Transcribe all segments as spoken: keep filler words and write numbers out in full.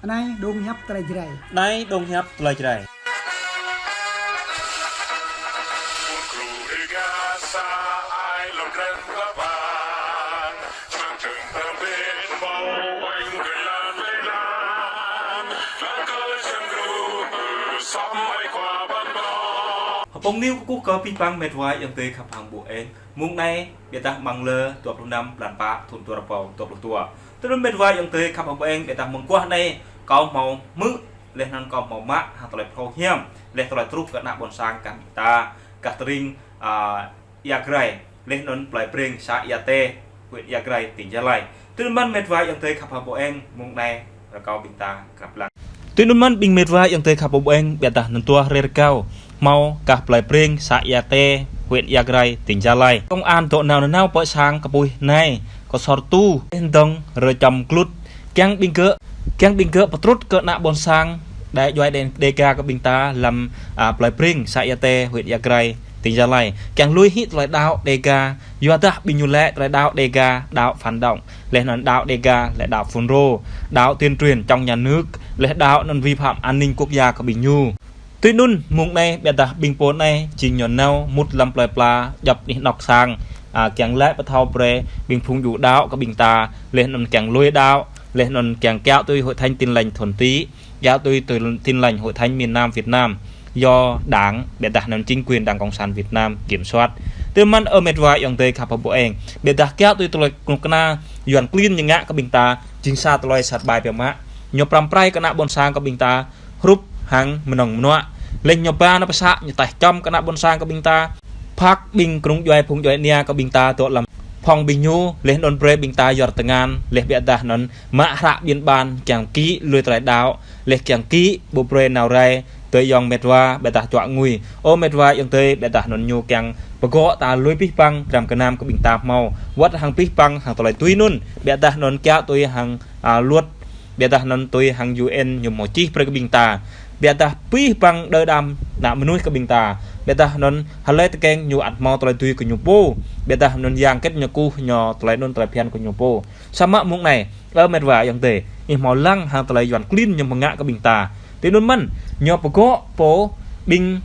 Anai dong hiăp tơlơi Jrai. Anai dong hiăp tơlơi Jrai. Hbong News kơkuh kơ abih bang mĕt wa ayŏng adơi khăp hăng ƀu eng. Mông anai, biă dah mơ̆ng lơ dua pluh năm blan pă thŭn dua rơbâo dua pluh dua. Tui anŭn mĕt wa ayŏng adơi khăp hăng ƀu eng, biă dah mơguah anai, kâo hmâo hmư̆, laih anŭn kâo hmâo mă, hăng tơlơi phrâo hiam, laih tơlơi truh kơ ană ƀôn sang gah ƀing ta, gah tơring, a, Ia Grai, laih anŭn plơi Breng, să Ia Tê, huyện Ia Grai, tỉnh Gia Lai. Tui anŭn mơ̆n mĕt wa ayŏng adơi khăp hăng ƀu eng, mông anai, rơkâo ƀing ta kăp lăng. Tui anŭn mơ̆n ƀing mĕt wa ayŏng adơi khăp hăng ƀu eng, biă dah anŭn tuah hrơi rơkâo, hmâo gah plơi Breng, să Ia Tê, huyện Ia Grai, tỉnh Gia Lai. Công an dŏ nao nanao pơ sang kơpuih anai, kơsor tu, laih dơ̆ng rơčăm glŭt, kiăng ƀing gơ̆, kiăng ƀing gơ̆ pơtrŭt kơ ană ƀôn sang, đa djuai đê-, Đêga kơ ƀing ta lăm, a, plơi Breng, să Ia Tê, huyện Ia Grai, tỉnh Gia Lai. Kiăng lui hĭ tơlơi đaŏ Đêga, yua dah ƀing ñu lĕ tơlơi đaŏ Đêga, đaŏ phản động. Laih anŭn đaŏ Đêga, lĕ đaŏ phun rô, đaŏ tuyên truyền chống nhà nước, laih đaŏ anŭn vi phạm an ninh quốc gia kơ ƀing ñu. Tui anŭn mông anai, biă dah ƀing pô anai, jing ñu nao mŭt lăm plơi pla, djŏp anih anŏ sang, a, kiăng lĕ pơthâo brơi, ƀing phung djuai đaŏ kơ ƀing ta, laih anŭn kiăng lui đaŏ, laih anŭn kiăng kiaŏ tui Hội thánh Tin lành thuần túy, kiaŏ tui, tui Tin lành Hội thánh miền Nam Việt Nam, do đảng, biă dah anŭn chính quyền Đảng Cộng sản Việt Nam kiểm soát. Tui anŭn mơ̆n ơ mĕt wa ayŏng adơi khăp hăng ƀu eng, biă dah kiaŏ tui tơlơi kơnuk kơna, Yuan klin ñu ngă kơ ƀing ta, jing sa tơlơi sat ƀai biă mă. Ñu pơrăm pơrai kơ ană ƀôn sang kơ ƀing ta, hrup hăng mơnơ̆ng mơnuă. Laih ñu ba nao pơ să, ñu taih čăm kơ ană ƀôn sang kơ ƀing ta. Phak ƀing kơnung djuai phung djuai ania kơ ƀing ta dŏ lăm phòng ƀing ñu, laih anŭn brơi ƀing ta yua tơngan, laih biă dah anŭn mă hră biên bản kiăng kĭ lui tơlơi đaŏ, laih kiăng kĭ ƀu brơi nao rai, tui ayŏng mĕt wa, biă dah čuă ngui. Ơ mĕt wa ayŏng adơi, biă dah anŭn ñu kiăng pơgŏ ta lui abih bang dram gơnam kơ ƀing ta hmâo. Wơ̆t hăng abih bang hăng tơlơi tui anŭn, biă dah anŭn kiaŏ tui hăng, a, luật, biă dah anŭn tui hăng U N ñu hmâo čih brơi kơ ƀing ta. Biă dah abih bang đơ đam ană mơnuih kơ ƀing ta. Biă dah anŭn hlơi tơkeng ñu ăt hmâo tơlơi tui kơ ñu pô. Biă dah anŭn yang kĕt ñu kơkuh ñu tơlơi anŭn tơlơi phiăn kơ ñu pô. Samơ̆ mông anai, ơ mĕt wa ayŏng adơi, ih hmâo lăng hăng tơlơi Yuan klin ñu hmâo ngă kơ ƀing ta. Tui anŭn mơ̆n, ñu pơgŏ pô ƀing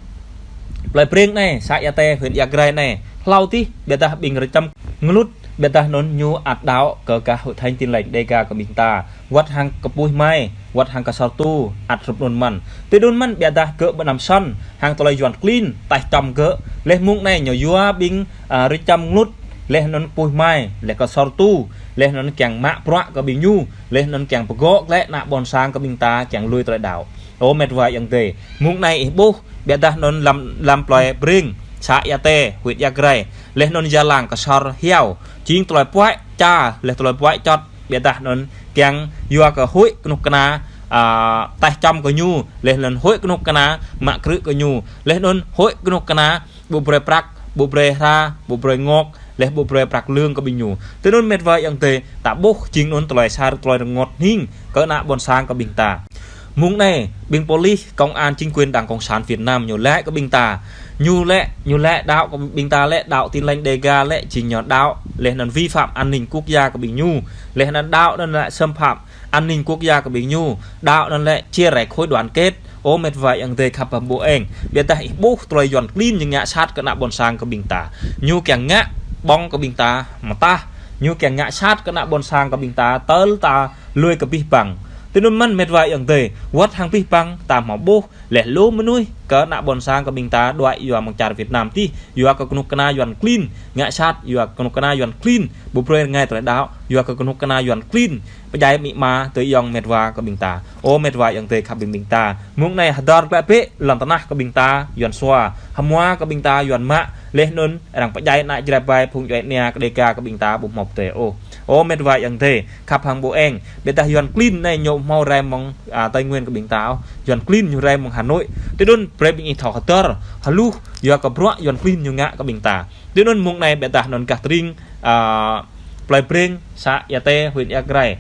plơi Breng anai, să Ia Tê, huyện Ia Grai anai, hlâo tih, biă dah ƀing rơčăm glŭt, biă dah anŭn ñu ăt đaŏ kơ gah Hội thánh Tin lành Đêga kơ ƀing ta. Wơ̆t hăng kơpuih mai, wơ̆t hăng kơsor tu, ăt hrup anŭn mơ̆n. Tui anŭn mơ̆n, biă dah gơ̆ ƀu năm sŏn hăng tơlơi Yuan klin, taih čăm gơ̆, laih mông anai ñu yua ƀing, a, rơčăm glŭt, laih anŭn kơpuih mai, laih kơsor tu, laih anŭn kiăng mă bruă kơ ƀing ñu, laih anŭn kiăng pơgŏ glaĭ ană ƀôn sang kơ ƀing ta kiăng lui tơlơi đaŏ. Ơ mĕt wa ayŏng adơi, mông anai ih ƀuh, biă dah anŭn lăm, lăm plơi Breng, să Ia Tê, huyện Ia Grai, laih anŭn Gia Lang kơsor hiao, jing tơlơi puăi ča, laih tơlơi puăi čŏt, biă dah anŭn kiăng yua kơ huĭ kơnuk kơna, a, taih čăm kơ ñu, laih anŭn huĭ kơnuk kơna mă krư̆ kơ ñu, laih anŭn huĭ kơnuk kơna ƀu brơi prăk, ƀu brơi hra, ƀu brơi ngŏk, laih ƀu brơi prăk lương kơ ƀing ñu. Tui anŭn mĕt wa ayŏng adơi, ta ƀuh jing anŭn tơlơi sat, tơlơi rơngot hning kơ ană ƀôn sang kơ ƀing ta. Mông anai, ƀing pôlis, công an, chính quyền Đảng Cộng sản Việt Nam ñu lĕ kơ ƀing ta. Ñu lĕ, ñu lĕ đaŏ kơ ƀing ta lĕ, đaŏ Tin lành Đêga lĕ, jing ñu đaŏ, laih anŭn vi phạm an ninh quốc gia kơ ƀing ñu. Laih anŭn đaŏ anŭn lĕ xâm phạm an ninh quốc gia kơ ƀing ñu. Đaŏ anŭn lĕ chia rẽ khối đoàn kết. Ơ mĕt wa ayŏng adơi khăp hăng ƀu eng. Biă dah ih ƀuh tơlơi Yuan klin ñu ngă sat kơ ană ƀôn sang kơ ƀing ta. Ñu kiăng ngă ƀơ̆ng kơ ƀing ta mơtah. Ñu kiăng ngă sat kơ ană ƀôn sang kơ ƀing ta tơl ta lui kơ abih bang. Tui anŭn mơ̆n mĕt wa ayŏng adơi. Wơ̆t hăng abih bang ta hmâo ƀuh laih lu mơnuih kơ ană ƀôn sang kơ ƀing ta đuaĭ yua mơ̆ng čar Việt Nam tih. Yua kơ kơnuk kơna Yuan klin ngă sat, yua kơ kơnuk kơna Yuan klin ƀu brơi rơngai tơlơi đaŏ, yua kơ kơnuk kơna Yuan klin pơdjai amĭ ama tơ ayŏng mĕt wa kơ ƀing ta. Ơ mĕt wa ayŏng adơi khăp ƀing ƀing ta. Mông anai hơdơr glaĭ bĕ lŏn tơnah kơ ƀing ta, Yuan sua. Hmua kơ ƀing ta Yuan mă, laih anŭn arăng pơdjai ană Jrai ƀai phung djuai ania kơ Đêga kơ ƀing ta ƀu hmâo pơtê ôh. Ơ mĕt wa ayŏng adơi khăp hăng ƀu eng. Biă dah Yuan klin anai ñu hmâo rai mơ̆ng, a, Tây Nguyên kơ ƀing ta ôh. Yuan klin ñu rai mơ̆ng Hà Nội. Tui anŭn brơi ƀing ih thâo hơdơr, hluh, yua kơ bruă Yuan klin ñu ngă kơ ƀing ta. Tui anŭn mông anai biă dah anŭn gah tơring, a, plơi Breng, să Ia Tê, huyện Ia Grai.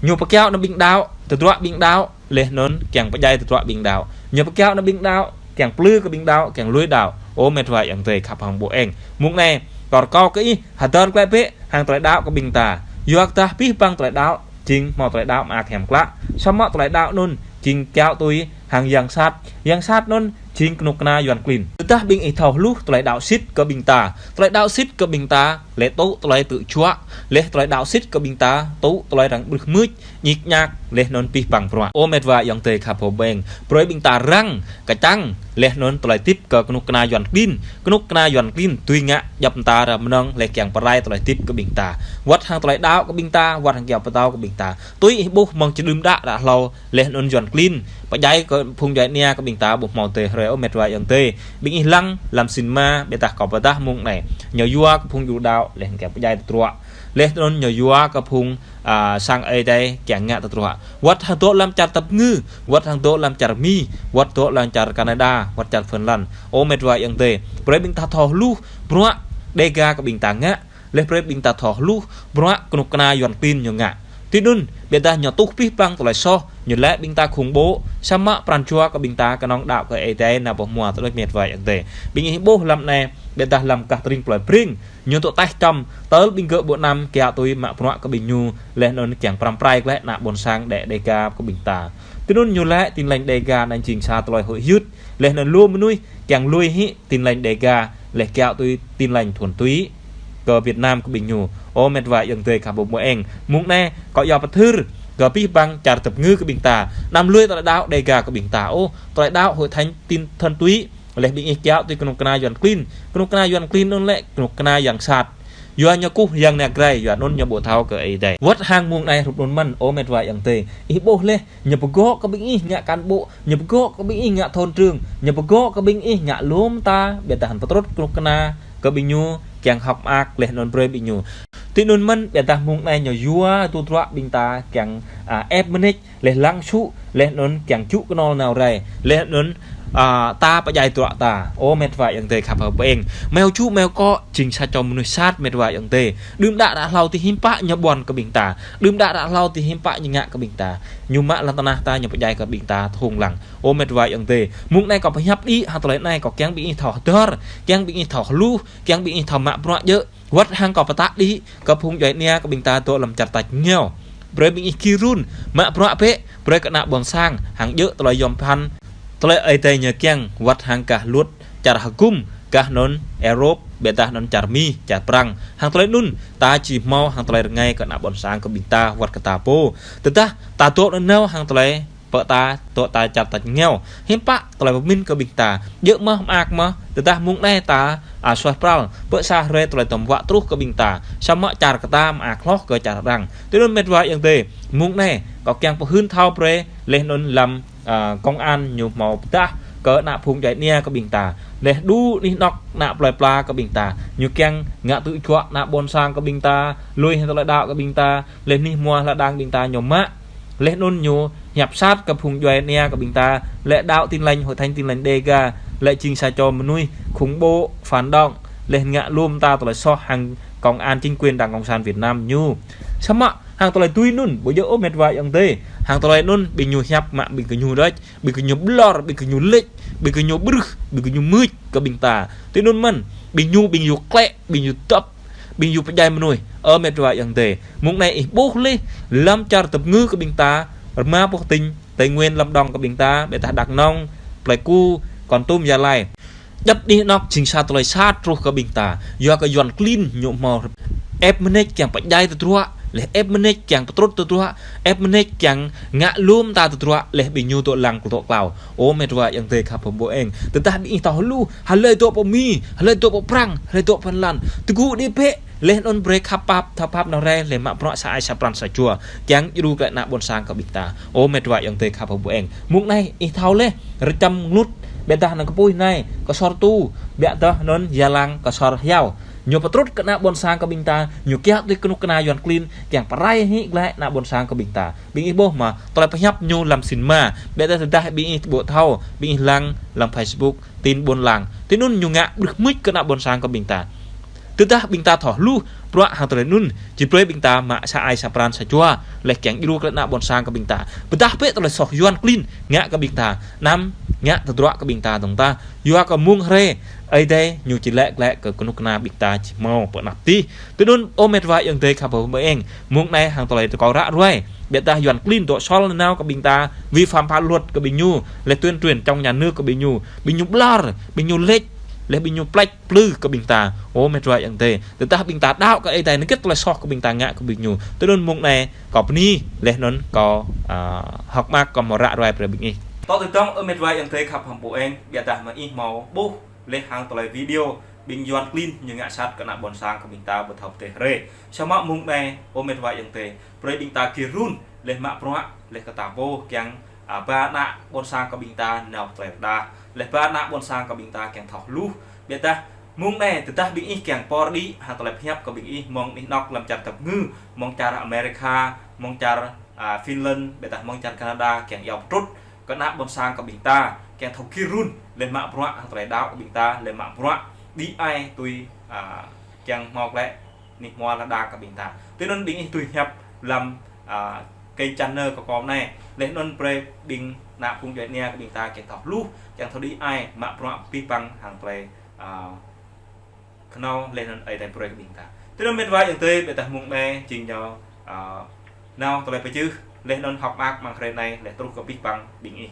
Ñu pơkiaŏ anŭn ƀing đaŏ, tơdruă ƀing đaŏ, laih anŭn kiăng pơdjai tơdruă ƀing đaŏ. Ñu pơkiaŏ anŭn ƀing đaŏ, kiăng plư kơ ƀing đaŏ, kiăng lui đaŏ. Ơ mĕt wa ayŏng adơi khăp hăng ƀu eng. Mông anai, kâo rơkâo kơ ih, hơdơr glaĭ bĕ hăng tơlơi đaŏ kơ ƀing ta. Yua kơ dah abih bang tơlơi đaŏ jing hmâo tơlơi đaŏ mơak hiam klă. Samơ̆ tơlơi đaŏ anŭn jing kiaŏ tui hăng yang sat. Yang sat anŭn jing kơnuk kơna Yuan klin. Tơdah ƀing ih thâo hluh tơlơi đaŏ sĭt kơ ƀing ta. Tơlơi đaŏ sĭt kơ ƀing ta, lĕ tŭ tơlơi tơjuă. Lĕ tơlơi đaŏ sĭt kơ ƀing ta, tŭ tơlơi arăng brưh mưč, ñik ñak, lĕ anŭn pih păng bruă. Ơ met wa ayŏng adơi khăp hơbeng. Brơi ƀing ta răng, kơčăng, lĕ anŭn tơlơi tĭp kơ kơnuk kơna Yuan klin. Kơnuk kơna Yuan klin, tui ngă djŏp mơta ră mơnơ̆ng lĕ kiăng pơrai tơlơi tĭp kơ ƀing ta. Wơ̆t hăng tơlơi đaŏ kơ ƀing ta, wơ̆t hăng kiaŏ pơtao kơ ƀing ta. Tui ih ƀuh mơ̆ng čơđưm đă ră hlâo, lĕ anŭn Yuan klin. Pơdjai kơ phung djuai ania kơ ƀing ta ƀu hmâo tơlơi hrơi ơ met wa ayŏng adơi. Ƀing ih lăng lăm sinma, ƀiădah kâo pơdah mơ̆ng anai. Ñu yua kơ phung yu đaŏ, lĕ kiăng pơdjai tơdruă. Lĕ anŭn ñu yua kơ phung, a, sang Ơi Adai kiăng ngă tơdruă. Wơ̆t hăng dŏ lăm čar tơpơngư, wơ̆t hăng dŏ lăm čar Mi, wơ̆t dŏ lăm čar Canada, wơ̆t čar Phần Lan. Ơ met wa ayŏng adơi. Brơi ƀing ta thâo hluh, bruă Đêga kơ ƀing ta ngă. Lĕ brơi ƀing ta thâo hluh, bruă kơnuk kơna Yuan klin ñu ngă. Tui anŭn, ƀiădah ñu tuh pih păng tơlơi soh, ñu lĕ ƀing ta khủng bố, samơ̆ pran jua kơ ƀing ta kơnơ̆ng đaŏ kơ Ơi Adai nao pơ hmua tơlơi met wa ayŏng adơi. Ƀing ih ƀuh lăm anai, ƀiădah lăm gah tơring plơi Breng, ñu tŭ taih čăm, tơl ƀing gơ̆ ƀu anăm kiaŏ tui mă bruă kơ ƀing ñu, lĕ anŭn kiăng pơrăm pơrai lĕ ană ƀôn sang Đê-, Đêga kơ ƀing ta. Tui anŭn ñu lĕ Tin Lành Đêga anŭn jing sa tơlơi huĭ hyưt, lĕ anŭn lu mơnuih kiăng lui hĭ Tin Lành Đêga, lĕ kiaŏ tui Tin Lành thuần túy kơ Việt Nam kơ ƀing ñu. Ơ met wa ayŏng adơi khăp hơbeng. Mơ̆ng anai, kâo yua pơthưr kơ pih păng čar tơpơngư kơ ƀing ta. Anăm lui tơlơi đaŏ Đêga kơ ƀing ta. Ơ, tơlơi đaŏ Hội Thánh Tin thuần túy. Lĕ ƀing ih kiaŏ tui kơnuk kơna Yuan klin. Kơnuk kơna Yuan klin anŭn lĕ kơnuk kơna yang sat. Yua ñu kuh yang nao grai, yua anŭn ñu ƀu thâo kơ Ơi Adai. Wơ̆t hăng mơ̆ng anai hrup anŭn mơ̆n, ơ met wa ayŏng adơi. Ih ƀuh lĕ, ñu pơgŏ kơ ƀing ih ngă cán bộ, ñu pơgŏ kơ ƀing ih ngă thôn trưởng, ñu pơgŏ kơ ƀing ih ngă lŏm ta, ƀiădah hăng pơtrut kơnuk kơna kơ ƀing ñu, kiăng hơ̆k mơak lĕ anŭn brơi ƀing ñu. Tui anŭn mơ̆n, ƀiădah mơ̆ng anai ñu yua tơdruă ƀing ta kiăng, a, ĕp mơneč, lĕ lăng sŭ, lĕ anŭn kiăng čŭ kơnol nao rai, lĕ anŭn, a, ta pơdjai tơdruă ta. Ơ met wa ayŏng adơi khăp hơbeng. Meo čŭ meo kŏ, jing sa čô mơnuih sat met wa ayŏng adơi. Đưm đă ră hlâo tơl hiư̆m pă ñu ƀuăn kơ ƀing ta. Đưm đă ră hlâo tơl hiư̆m pă ñu ngă kơ ƀing ta. Ñu mă lŏn tơnah ta, ñu pơdjai kơ ƀing ta thŏng lăng. Ơ met wa ayŏng adơi. Mơ̆ng anai kâo pơhiăp đĭ, hăng tơlơi anai kâo kiăng ƀing ih thâo hơdơr, kiăng ƀing ih thâo hluh, kiăng ƀing ih thâo mă bruă djơ̆. Wơ̆t hăng kâo pơtă đĭ kơ phung djuai ania kơ ƀing ta dŏ lăm čar tač rơngiao. Brơi ƀing ih gir run, mă bruă bĕ, brơi kơ ană ƀôn sang, hăng djơ̆ tơlơi yom pơphan. Tơlơi Ơi Adai ñu kiăng, wơ̆t hăng gah luật čar hơgŭm, gah anŭn Europe, ƀiădah anŭn čar Mi, čar Prăng. Hăng tơlơi anŭn, ta či hmâo hăng tơlơi rơngai kơ ană ƀôn sang kơ ƀing ta, wơ̆t kơ ta pô. Tơdah ta dŏ anŭn nao hăng tơlơi pơ ta, dŏ ta čar tač rơngiao. Hiư̆m pă tơlơi pơmĭn kơ ƀing ta. Djơ̆ mơ̆ mơak mơ̆, tơdah mơ̆ng anai ta, a, suaih pral, pơ sa hrơi tơlơi tơm wă truh kơ ƀing ta. Samơ̆ čar kơ ta mơak hloh kơ čar arăng. Tui anŭn met wa ayŏng adơi. Mơ̆ng anai, kâo kiăng pơhưn thâo brơi, lĕ anŭn lăm, a, công an ñu hmâo pơdah kơ ană phung djuai ania kơ ƀing ta. Lĕ đu anih anŏ ană plơi pla kơ ƀing ta. Ñu kiăng ngă tơjuă ană ƀôn sang kơ ƀing ta, lui hĭ tơlơi đaŏ kơ ƀing ta, lĕ anih hmua hla đang ƀing ta ñu mă. Lĕ anŭn ñu hiăp sat kơ phung djuai ania kơ ƀing ta, lĕ đaŏ Tin Lành, Hội Thánh Tin Lành Đêga, lĕ jing sa čô mơnuih khủng bố, phản động, lĕ ngă lŏm ta tơlơi soh hăng công an chính quyền Đảng Cộng sản Việt Nam ñu. Samơ̆ hăng tơlơi tui anŭn, ƀu djơ̆ ôh met wa ayŏng adơi. Hăng tơlơi anŭn, ƀing ñu hiăp mă ƀing gơñu đôč, ƀing gơñu ƀlŏr, ƀing gơñu lĕč, ƀing gơñu brưh, ƀing gơñu mưč kơ ƀing ta. Tui anŭn mơ̆n, ƀing ñu, ƀing ñu klĕ, ƀing ñu tŏp, ƀing ñu pơdjai mơnuih. Ơ met wa ayŏng adơi. Mơ̆ng anai ih ƀuh lĕ, lăm čar tơpơngư kơ ƀing ta, rơma boh tỉnh, Tây Nguyên, Lâm Đồng kơ ƀing ta, ƀiădah Đắk Nông, Pleiku, Kon Tum, Gia Lai. Djŏp anih anŏ jing sa tơlơi sat truh kơ ƀing ta. Yua kơ Yuan klin ñu hmâo ĕp mơneč kiăng pơdjai tơdruă, lĕ ĕp mơneč kiăng pơtrut tơdruă, ĕp mơneč kiăng ngă lŏm ta tơdruă, lĕ ƀing ñu dŏ lăng dŏ klâo. Ơ met wa ayŏng adơi khăp hơbeng. Tơdah ƀing ih thâo hluh, hlơi dŏ pơ Mi, hlơi dŏ pơ Prăng, hlơi dŏ Phần Lan. Tơgŭ đĭ bĕ, lĕ anŭn brơi khăp pap, thâo pap nao rai, lĕ mă bruă sa ai sa pran sa jua. Kiăng djru glaĭ ană ƀôn sang kơ ƀing ta. Ơ met wa ayŏng adơi khăp hơbeng. Mơ̆ng anai, ih thâo lĕ, rơčăm Nglut, ƀiădah anŭn Kơpuih anai, Ksor Tu, ƀiădah anŭn Gia Lang, Ksor Hiao. Ñu pơtrut kơ ană ƀôn sang kơ ƀing ta, ñu kiaŏ tui kơnuk kơna Yuan klin, kiăng pơrai hĭ glaĭ ană ƀôn sang kơ ƀing ta. Ƀing ih ƀuh mơ̆, tơlơi pơhiăp ñu lăm sinma, ƀiădah tơdah ƀing ih ƀu thâo, ƀing ih lăng lăm Facebook, Tin Buôn Làng. Tui anŭn ñu ngă brưh mưč kơ ană ƀôn sang kơ ƀing ta. Tơdah ƀing ta thâo hluh, bruă hăng tơlơi anŭn, či brơi ƀing ta mă sa ai sa pran sa jua, lĕ kiăng djru glaĭ ană ƀôn sang kơ ƀing ta. Pơdah bĕ tơlơi soh Yuan klin, ngă kơ ƀing ta. Anăm ngă tơdruă kơ ƀing ta dơ̆ng tah. Yua kơ mơ̆ng hrơi, Ơi Adai ñu či laĭ glaĭ kơ kơnuk kơna ƀing ta či hmâo pơ anăp tih. Tui anŭn ơ met wa ayŏng adơi khăp hăng ƀing ih, mơ̆ng anai hăng tơlơi kâo ră ruai. Biă dah Yuan klin dŏ sol nao kơ ƀing ta, vi phạm pháp luật kơ ƀing ñu, lĕ tuyên truyền chống nhà nước kơ ƀing ñu, ƀing ñu ƀlŏr, ƀing ñu lĕč, lĕ ƀing ñu pleč plư kơ ƀing ta. Ơ met wa ayŏng adơi, tơdah ƀing ta đaŏ kơ Ơi Adai, anŭn kơ tơlơi soh kơ ƀing ta ngă kơ ƀing ñu. Tui anŭn mơ̆ng anai, kâo bơni, laih anŭn kâo, a, hơ̆k mơak kâo hmâo ră ruai brơi ƀing ih. Tŏ tui dơ̆ng ơ met wa ayŏng adơi khăp hăng ƀing ih, biă dah mơ̆ng ih hmâo ƀuh, laih hăng tơlơi video, ƀing Yuan klin ñu ngă sat kơ ană ƀôn sang kơ ƀing ta ƀu thâo pơtê hrơi. Samơ̆ mơ̆ng anai, ơ met wa ayŏng adơi, brơi ƀing ta gir run, laih mă bruă, laih kơ ta pô, kiăng, a, ba ană ƀôn sang kơ ƀing ta nao tơlơi rơđah, laih ba ană ƀôn sang kơ ƀing ta kiăng thâo hluh. Biă dah, mơ̆ng anai, tơdah ƀing ih kiăng pơrơđah, hăng tơlơi pơhiăp kơ ƀing ih, mơ̆ng anih anŏ lăm čar tơpơngư, mơ̆ng čar America, mơ̆ng čar, a, Finland, biă dah mơ̆ng čar Canada, kiăng iâu pơtrut, kơ ană ƀôn sang kơ ƀing ta, kiăng thâo gir run, laih mă bruă hăng tơlơi đaŏ kơ ƀing ta, laih mă bruă đĭ ai tui, a, kiăng hmâo glaĭ anih hmua lŏn đang kơ ƀing ta. Tui anŭn ƀing ih tui hiăp lăm, a, kênh channel kơ kâo anai, laih anŭn brơi ƀing ană phung djuai ania kơ ƀing ta kiăng thâo hluh, kiăng thâo đĭ ai, mă bruă pih păng hăng tơlơi, a, kơnâo laih anŭn Ơi Adai brơi kơ ƀing ta. Tui anŭn met wa ayŏng adơi, biă dah mơ̆ng anai, jing ñu, a, nao tơlơi pơjưh, laih anŭn hơ̆k mơak mơ̆ng hrơi anai, laih truh kơ pih păng ƀing ih.